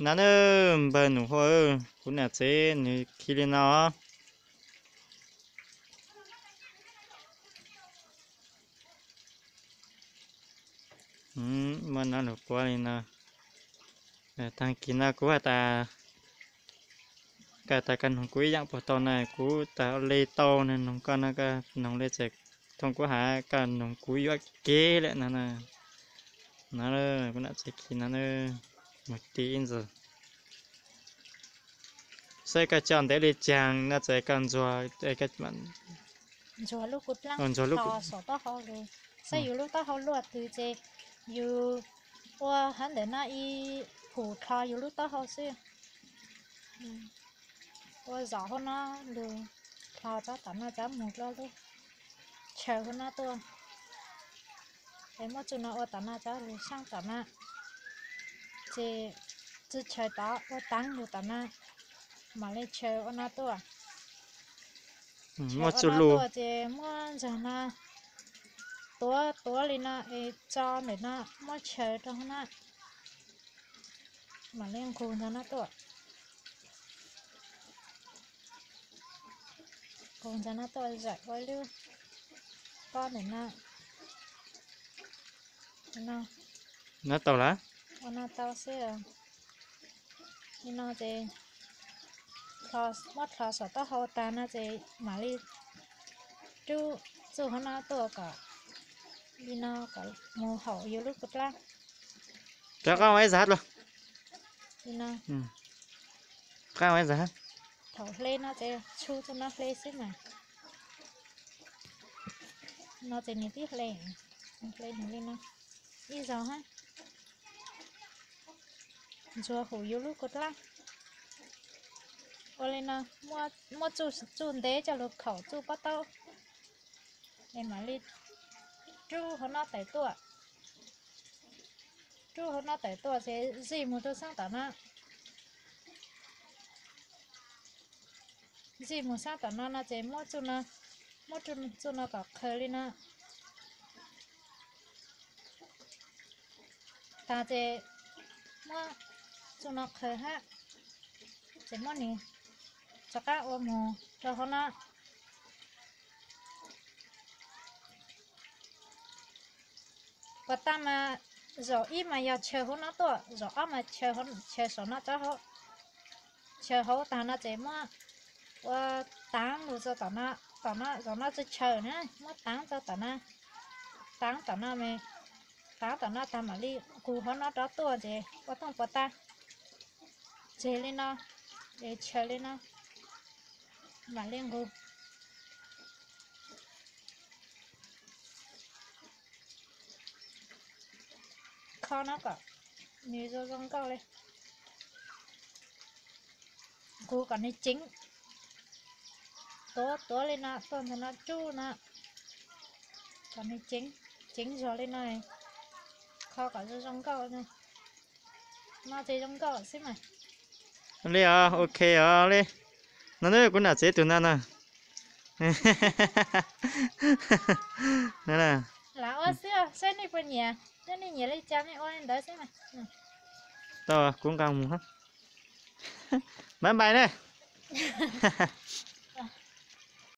Na na, npawg Num Hua, kuv niam tsev nws khi li no. Muaj no lus quab li no. Tag kis no kuv has tas, koj tas koj noog kuv ib yaam puas tau na, kuv tas le tau no noog koj no, koj noog le txawm thooj kuv has, koj noog kuv yuam kev lawm no na. No, kuv nam tsev khi no, mus ti ib ntxwg. Saib koj tso ntev li caag no txawm koj ntxuag, ntxuag lub kuv dlaab, ntxuag lub kuv, saib yus lub taub hau luaj twg ces yus ua hab ntawm no ib phum dlho yus lub taub hau xwb. Ua zom hauv no lug dlho tsob tom no tsob mus dlua lub, chaw hauv no tuaj. Es muab txuj no ua tom no tsob lug saab tom no, ces tsi chaw tod ua taab lug tom no, mam le chaw ua no tuaj. Muab txuj lug tuaj ces muab ntxuag no tuav tuav li no es tso ntawm no muab chaw rau hauv no, mam le nqug ntxuag no tuaj. Nqug ntxuag no tuaj zawm ua lub pob ntawm no. No tau lawm. Ua no tau xwb. Li no ces muab dlho saum taub hau tag no ces mam li rub txuj hauv no tuaj kom li no kom mus haum yus lub kua dlab. Rov qab ua ib zag dlua. Li no. Qab ua ib zag. Thaum hle no ces tshub txuj no hle xwb mas. No ces nws tib hle, hle nws li no ib zaug hab. Ntxuag hum yus lub kua dlab. Ua li no, muab txuj ntev coj lug khaum txuj pob taub, es mam li rub hauv no tawm tuaj. Rub hauv no tawm tuaj ces zij mus rau saab tom no. Zij mus saab tom no no ces muab txuj no, muab txuj no kom qhawv li no. Tag ces muab txuj no qhawv hab, ces muab nws rov qab ua mus rau hauv no. Puas tag mas zaum ib mas yog chaw hauv no tuaj, zaum ob mas chaw saum no tsob hauv. Chaw hauv tag no ces muab ua taav lug txog tom no, tom no zaum no tsi chaw na, muab taav txog tom no, taav tom no, taav tom no tag mam li nqug hauv no rov tuaj ces ua thooj puas tag. Tseg li no, es chaw li no, mam li nqug. Kho no kom nws zoo zoo nkauj li. Nqug kom nws ceev, tuav tuav li no tuaj ntawm no tsuj no, kom nws ceev, ceev zog li no, kho kom zoo zoo nkauj. No ces zoo nkauj xwb mas. Li os, ok os li. No na kuv nam tsev tug no na. Lam ua xwb, saib nej puas nyiam, yog nej nyiam li cas nej ua li ntawd xwb mas. Tau, kuv nqa mus. Bye bye na.